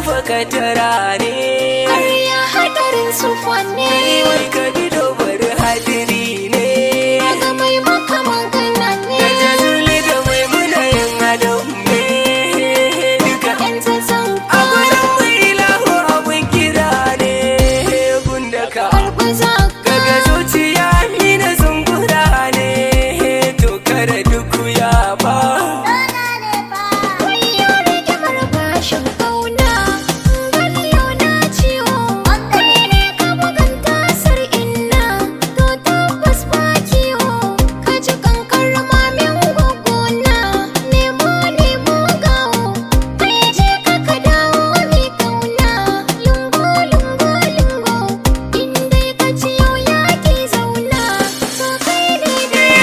fa katara ne. Ƙarya hadarin sufa ne. Kai wai ka bi dobar hadiri ne. Ga mai maka magana ne. Da Jazuli da Maimuna yan adam ne duka. Yan zazzan A gurin mai ilahu abun kira ne gundaka. Karɓi zakka. Daga zuciya mina zungura ne, to kare duk ya ba. Wayyo rigimar bashin kauna, Gallo na ciwo, kai ne ka bugan tasar inna, to tabbas ba kiwo, ka ji kankar mamin gwaggona, nemo nemo gawo, kai je ka ka dawo mai kauna, lungo lungo lungo, in dai ka ci yau yaƙi zauna, to kai ne dai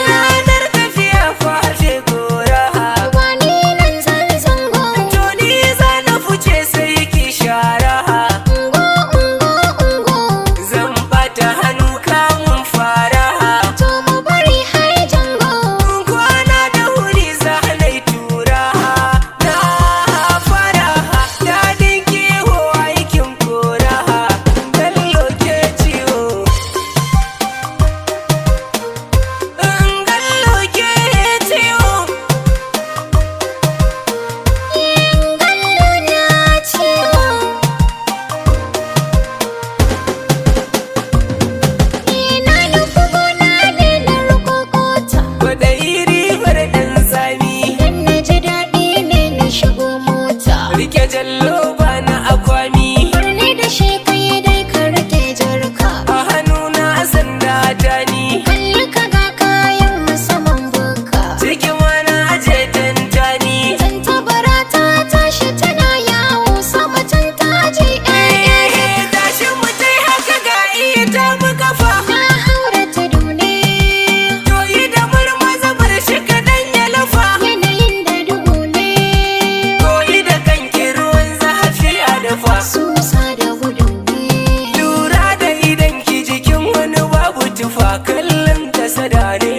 Ranar tafiya fashe gora. Wani nan zan zango. To ni za na fice sai ki shara. Ungo ungo ungo. Zan bata hannu kamun fara. To mu bari har jango. Kwana da wuri za na yi tura. Na fara daɗin kiwo aikin kora. Bello ke ciwo. Gallo ke ciwo. Gallo na ciwo. Ni na nufi gona ne na rukokota. Kwaɗayi ribar ɗan tsami. Idan na ji daɗi ne na shigo mota. Rike jallo ba na akwami. Birni da shi kai dai ka rike jarka. A hannuna sanda ta ni. Kalli ka ga kayan musamman buka. Cikin wani aje tantani. Tantabara ta tashi tana yawo sama can ta je ƴaƴa. Eh, tashin mu tai haka ga iya ta mu kafa. Na haura tudu ne. To yi da murmaza bar shi kaɗan ya lafa. Yanayin da duhu ne. Koyi da kanki ruwan zafi a dafa. Susa da gudu ne. Lura da idan ki jikin wani babu tufa kallon ta sada ne.